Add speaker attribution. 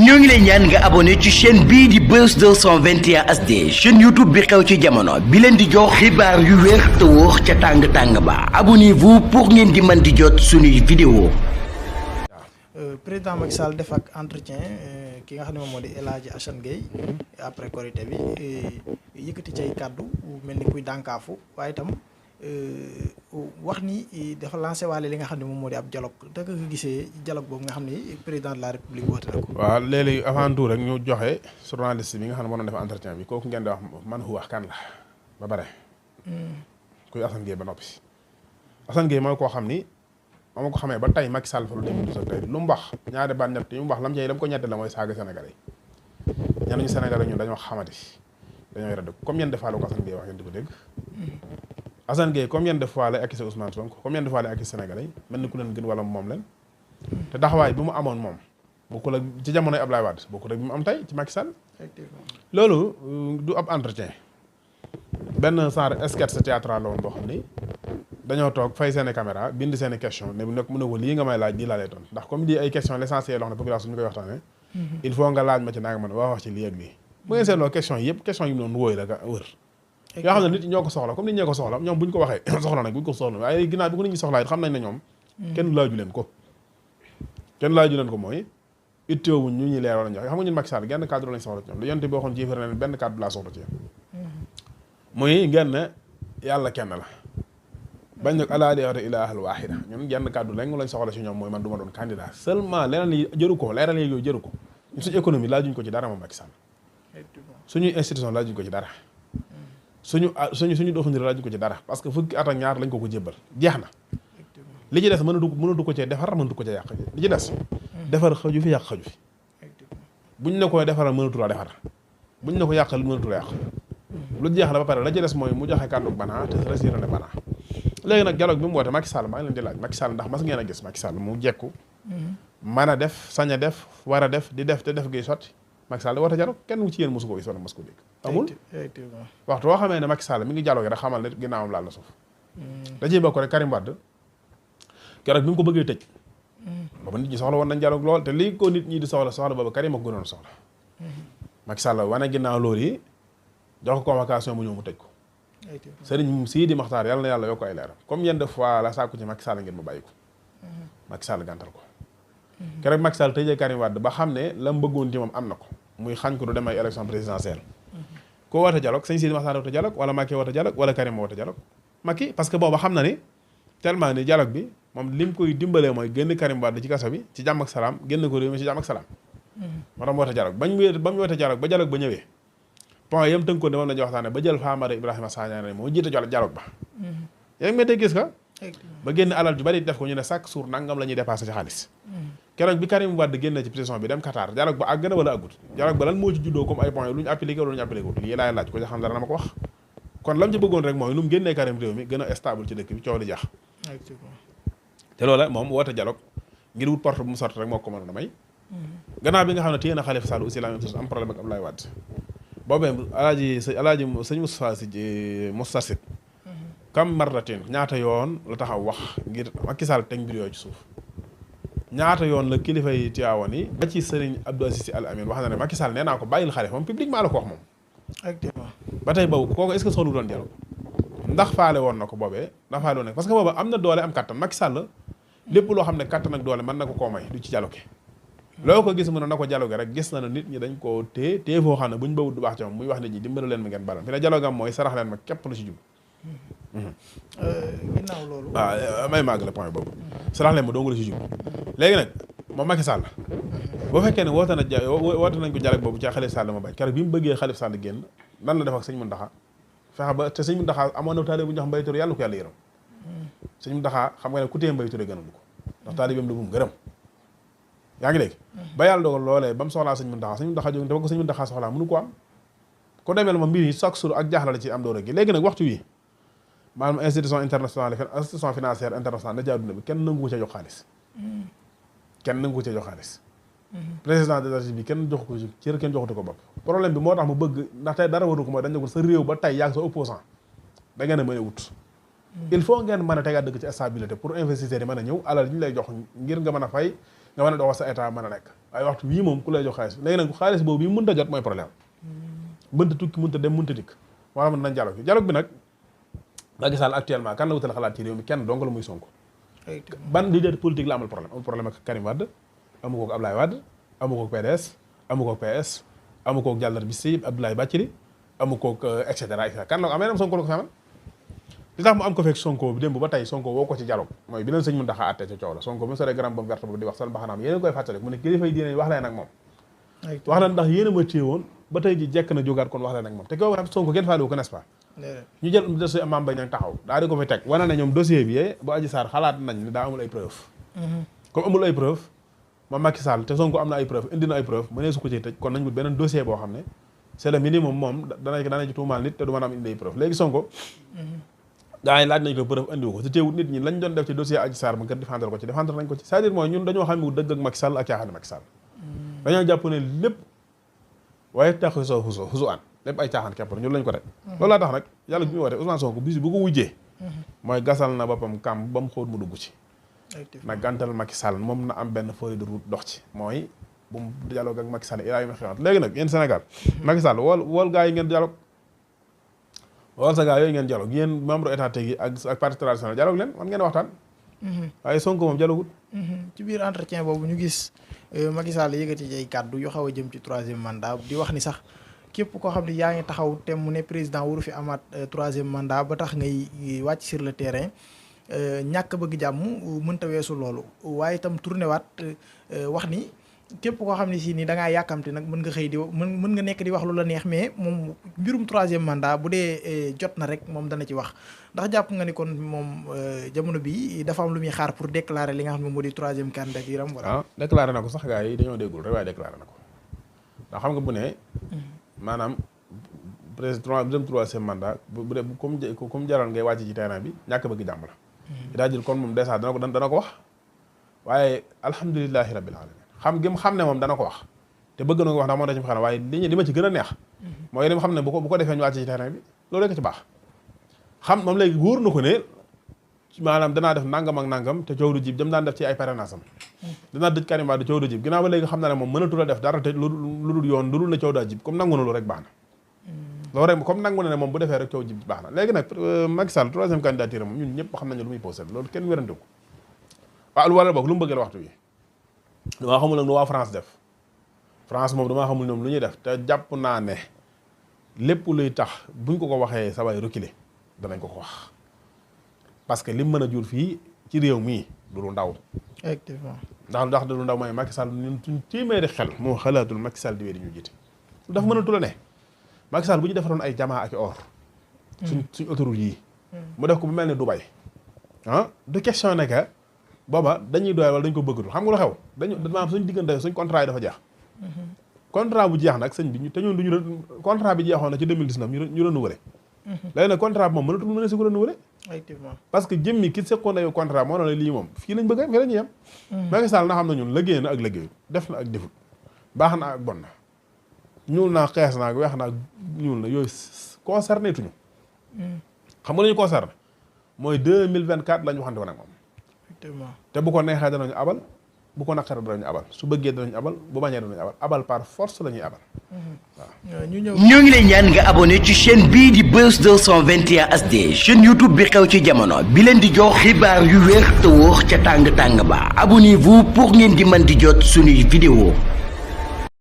Speaker 1: ñoo ngi lay ñaan nga abonné ci chaîne bii di Buzz 221 HD chaîne YouTube bi xew ci jamono bi leen di jox xibaar yu wér te wóor ca tàng-tàng ba abonnez-vous pour ngeen di mën di jot suñuy vidéo.
Speaker 2: Président Macky Sall def ak entretien ki nga xam ne moom moo di El Hadji Assane Gueye après Korité bi yëkkati cay kàddu mel ni kuy dànkaafu waaye itam wax ni dafa lancé waale li nga xam ne moom moo di ab dialogue da nga gisee dialogue boobu nga xam ni président de la république woote na ko.
Speaker 3: waaw léegi avant tout rek ñu joxe journaliste bi nga xam ne moo doon def entretien bi kooku ngeen di wax man hu wax kan la ba bare. kuy Assane Gueye ba noppi. Assane Gueye mooy koo xam ni ma ko xamee ba tey Macky Sall fa lu dem du tey lu mu wax ñaari baat ñett yu mu wax lam cey lam ko ñette la mooy saaga Sénégalais yi ñenn ñu Sénégalais ñun dañoo xamati dañoo yore dëgg combien de fois la ko Assane Gueye wax ngeen di ko dégg. Assane Gueye combien de fois lay accusé Ousmane Sonko combien de fois lay accusé Sénégalais yi mel ni ku leen gën wala moom leen te taxawaay bi mu amoon moom bokkul ak ci jamonoy Ablaye Wade bokkul ak bi mu am tey ci Macky Sall. loolu du ab entretien benn genre sketch théâtral la woon boo xam ni dañoo toog fay seeni caméra bind seeni question ne nekk mu ne ko lii nga may laaj lii laa lay doon ndax comme di ay question l'essentiel loo xam ne population ñu koy waxtaanee il faut nga laaj ma ci naa nga mën wax ci lii ak lii bu ngeen seetloo question yi yëpp question yi mu noonu wóoy la nga wër yoo xam ne nit ñi ñoo ko soxla comme nit ñee ko soxla ñoom buñ ko waxee soxla nag buñ ko soxla waaye ginnaaw bi ko nit ñi soxlaa it xam nañ ne ñoom kenn laaju leen ko mooy itteewuñ ñu ñuy leeroon lañ jox xam nga ñun Macky Sall genn cadre lañ soxla ci ñoom lu yonte bi waxoon ci yëfër ne benn cadre laa soxla ci yéen muy ngeen ne yàlla kenn la bañ nag alaa ilaha illal waahida ñun genn kàddu lañ soxla ci ñoom mooy man du ma doon candidat seulement leneen li jëru ko leeral yooyu jëru ko ñun suñu économie laajuñ ko ci dara moom Macky Sall suñuy institution laajuñ ko ci dara suñu doxandiri laajuñ ko ci dara parce que fukki at ak ñaar lañ ko jébbal jeex na li ci des mënatu ko cee defar mënatu ko cee yàq li ci des defar xaju fi yàq xaju fi buñ ne ko defaral mënatu la defar buñ ne ko yàqal mënatu la yàq lu jeex la ba pare la ci des mooy mu joxe kàddu banaa te resiré ne banaa léegi nag dialogue bi mu woote Macky Sall maa ngi leen di laaj Macky Sall ndax mas ngeen a gis Macky Sall mu jekku mën a def sañ a def war a def di def te def gi sotti Macky Sall da woote dialogue kenn mu ci yéen mosu ko gis wala mos ko dégg amul waxtu boo xamee ne Macky Sall mi ngi dialogue rek xamal ne ginnaawam laal na suuf da ciy bokk rek Karim Wade keroog bi mu ko bëggee tëj booba nit ñi soxla woon nañ dialogue lool te lii ko nit ñi di soxla booba Karim a ko gënoon soxla Macky Sall wane ginnaaw loolu yi jox ko convocation bu ñëw mu tëj ko Serigne Sidi Makhtar yàlla na yàlla yokk ay leeram comme yenn fois la sàkku ci Macky Sall ngeen ma bàyyi ko Macky Sall gàntal ko keroog Macky Sall tëjee Karim Wade ba xam ne la mu bëggoon ci moom am na ko muy xañ ko du dem ay élection présidentielle koo woote dialogue sëñ Sidi Makhtar woote dialogue wala Macky woote dialogue wala Karim woote dialogue Macky parce que booba xam na ni tellement ni dialogue bi moom lim koy dimbalee mooy génn Karim Wade ci kaso bi ci jàmm ak salaam génn ko réew mi ci jàmm ak salaam moo tax mu woote dialogue ba mu woote dialogue ba dialogue ba ñëwee point yam tënkoon ne moom la ñu waxtaane ba jël Famara Ibrahima Sagna ne moo jiite dialogue ba yaa ngi may dégg gis ka ba génn alal ju bari def ko ñu ne chaque jour nangam la ñuy dépassé ci xaalis keroog bi Karim Wade génne ci prison bi dem Qatar dialogue ba àgg na wala àggut dialogue ba lan moo ci juddoo comme ay point lu ñu appliqué wala lu ñu appliqué wut lii laay laaj ko xam dara na ma ko wax kon lam ci bëggoon rek mooy nu mu génnee Karim réew mi gën a stable ci dëkk bi coow li jax te loola moom woote dialogue ngir wut porte bu mu sorti rek moo ko mënoon a may gannaaw bi nga xam ne téye na Khalifa Sall aussi la même chose am problème ak Abdoulaye Wade boobee alaaji sëñ Moustapha Sy Moustarchid kam marratin ñaata yoon la taxaw wax ngir Macky Sall teg mbir yooyu ci suuf ñaata yoon la kilifa yi Tiwaawan yi ba ci Serigne Abdou Aziz Sy Al Amine wax na ne Macky Sall nee naa ko bàyyil Khalifa moom publiquement la ko wax moom
Speaker 2: effectivement
Speaker 3: ba tey boobu kooku est-ce que soxlu doon dialogue ndax faale woon na ko boobee ndax faale woon na parce que booba am na doole am kattan Macky Sall lépp loo xam ne kattan ak doole mën na ko koo may du ci dialogue loo ko gis mu ne na ko dialogue rek gis na ne nit ñi dañ koo téye foo xam ne buñ bawut du baax ci moom muy wax nit ñi dimbali leen ma ngeen balam fi ne dialogue am mooy sarax leen ma képp la ci jub
Speaker 2: ginnaaw loolu
Speaker 3: waaw may màgg la point boobu sarax leen ma dong la ci jub léegi nag moom Macky Sall boo fekkee ne woote nañ ko dialogue boobu ci Khalifa Sall ma bañ keroog bi mu bëggee Khalifa Sall génn lan la def ak sëñ Mountakha fexe ba te sëñ Mountakha amoon na taalibe bu ñu wax Mbaye Touré yàlla ko yàlla yërëm sëñ Mountakha xam nga ne ku téye Mbaye Touré gënalu ko ndax taalibeem la bu mu gërëm yaa ngi dégg ba yàlla dogal loolee ba mu soxlaa sëñ Mountakha jóg dafa ko sëñ Mountakha soxlaa mënu ko am ko demee la ma mbir yi chaque jour ak jaaxla la ci am doora gi léegi nag waxtu wi maanaam institution financière internationale na ci àdduna bi kenn nangu ko ca jox xaalis président de la République kenn jox ko ci kenn joxatu ko bopp problème bi moo tax mu bëgg ndax tey dara waru ko mooy dañ ne ko sa réew ba tey yaa ngi sa opposant da ngeen a mën a wut il faut ngeen mën a tegaat dëgg ci stabilité pour investisseurs yi mën a ñëw alal ñu lay jox ngir nga mën a fay nga mën a doxal sa état mën a nekk waaye waxtu wii moom ku lay jox xaalis léegi nag xaalis boobu yi mënta jot mooy problème mënta tukki mënta dem mënta dikk moo xam ne nañ dialogue bi nag Macky Sall actuellement kan la wutal xalaat ci réew mi kenn dong la muy Sonko ban leader politique la amul problème ak Karim Wade amu ko ak Ablaye Wade amu ko ak PDS amu ko ak PS amu ko ak Diallar Bissi Abdoulaye Bathily amu ko ak et cetera kan la ko amee nam Sonko la ko fi amal li tax mu am ko fekk Sonko bi démb ba tey Sonko woo ko ci dialogue mooy bi leen sëñ Mountakha àtte ca coow la Sonko mu soree garam ba mu verte boobu di wax sal mbaxanaam yéen a koy fàttali mu ne kilifa yi diine wax leen ak moom wax leen ndax yéen a ma téye woon ba tey ji jekk na jógaat kon wax leen ak moom te ko wax Sonko kenn faale wu ko n'est-ce pas ñu jël dossier Mame Mbaye Niang taxaw daal di ko fi teg wane ne ñoom dossier bi bu Adji Sarr xalaat nañ ne daa amul ay preuve comme amul ay preuve moom Macky Sall te Sonko am na ay preuve indi na ay preuve mënee su ko ci tëj kon nañ wut beneen dossier boo xam ne c'est le minimum moom dana ci tuumaal nit te du mën a am indi ay preuve léegi Sonko gaa yi laaj nañ ko preuve andiwu ko te teewut nit ñi lañ doon def ci dossier Adji Sarr ba nga défendre ko ci défendre nañ ko ci c'est-à-dire mooy ñun dañoo xam ne dëgg ak Macky Sall ak caaxaan Macky Sall dañoo jàpp ne lépp waaye tax xusu aan lépp ay caaxaan képp la ñun lañ ko rek loolu laa tax nag yàlla bi muy woote Ousmane Sonko bis bu ko wujjee mooy gasal na boppam kam ba mu xóot mu dugg ci nag gàntal Macky Sall moom na am benn feuille de route dox ci mooy bu mu dialogue ak Macky Sall ilaa yu ma xewat léegi nag yéen Sénégal Macky Sall wool gaa yi ngeen dialogue wool sa gaa yooyu ngeen dialogue yéen membre étatique yi ak parti traditionnel dialogue leen man ngeen waxtaan waaye Sonko moom dialogue
Speaker 2: ci biir entretien boobu ñu gis Macky Sall yëkkati ay kàddu yu xaw a jëm ci 3e mandat di wax ni sax képp koo xam ne yaa ngi taxaw te mu ne président waru fi amaat 3e mandat ba tax ngay wàcc sur le terrain ñàkk bëgg jàmm mënta weesu loolu waaye itam tourné waat wax ni képp koo xam ne si ni da ngaa yàkkamti nag mën nga xëy di mën nga nekk di wax lu la neex mais moom mbirum 3e mandat bu dee jot na rek moom dana ci wax ndax jàpp nga ni kon moom jamono bi dafa am lu muy xaar pour déclarer li nga xam ne moo di 3e candidature am wala
Speaker 3: déclaré na ko sax gars yi dañoo déggul rek waaye déclaré na ko ndax xam nga bu ne maanaam président dem 3e mandat bu dee comme jaral ngay wàcc ci terrain bi ñàkk bëgg jàmm la daa jël kon moom dèjà dana ko wax waaye alhamdulilahi rabbil alamin xam ne moom dana ko wax te bëgg na ko wax ndax moo tax ci xanaa waaye li ma ci gën a neex mooy li ma xam ne bu ko defee ñu wàcc ci terrain bi loolu rek ci baax xam moom léegi wóor na ko ne maanaam danaa def nangam ak nangam te coow du jib dem daan def ci ay parrainage am danaa dëj Karim Wade coow du jib ginnaaw ba léegi xam na ne moom mënatul a def dara te lu dul yoon lu dul ne coow daa jib comme nangu na lu rek baax na loolu rek comme nangu na ne moom bu defee rek coow jib baax na léegi nag Macky Sall 3e candidature moom ñun ñëpp xam nañu lu muy posé loolu kenn wérante ko waaw lu waral boog lu mu bëggee waxtu wi damaa xamul nag nu waa France def France moom damaa xamul ñoom lu ñuy def te jàpp naa ne lépp luy tax buñ ko waxee sa waay reculer danañ ko wax parce que lim mën a jur fii ci réew mii du lu ndaw
Speaker 2: effectivement
Speaker 3: ndax du lu ndaw mooy Macky Sall ñun suñ téeméeri xel moo xalaatul Macky Sall di wéy di ñu jiite lu dafa mënatul a ne Macky Sall bu ñu defaroon ay jamaa ak or suñ autoroute yii mu def ko bu mel ne Dubaï du question ne que booba dañuy doyal wala dañ ko bëggatul xam nga lu xew dañu maanaam suñ diggante suñ contrat yi dafa jeex contrat bu jeex nag sëñ bi te ñun duñu contrat bi jeexoon na ci 2019 ñu renouvelé léegi nag contrat bi moom mën a si ko renouvelé
Speaker 2: effectivement
Speaker 3: parce que jëmmi ki seqoon na yow contrat moo na la lii moom fii lañ bëgg fii la ñuy yem Macky Sall na xam na ñun liggéey na ak liggéey def na ak defut baax na ak bon na ñuul naa xees naa weex naa ñuul na yooyu concerné tuñu xam nga la ñu concerné mooy 2024 la ñu waxante woon ak moom te bu ko neexee danañu abal bu ko naqaree danañu abal su bëggee danañu abal bu bañee danañu abal par force la ñuy abal waaw.
Speaker 1: ñoo ngi lay ñaan nga abonné ci chaîne bii di Buzz 221 HD chaîne YouTube bi xew ci jamono bi leen di jox xibaar yu wér te wóor ca tàng tàng ba abonnez-vous pour ngeen di mën di jot suñuy vidéo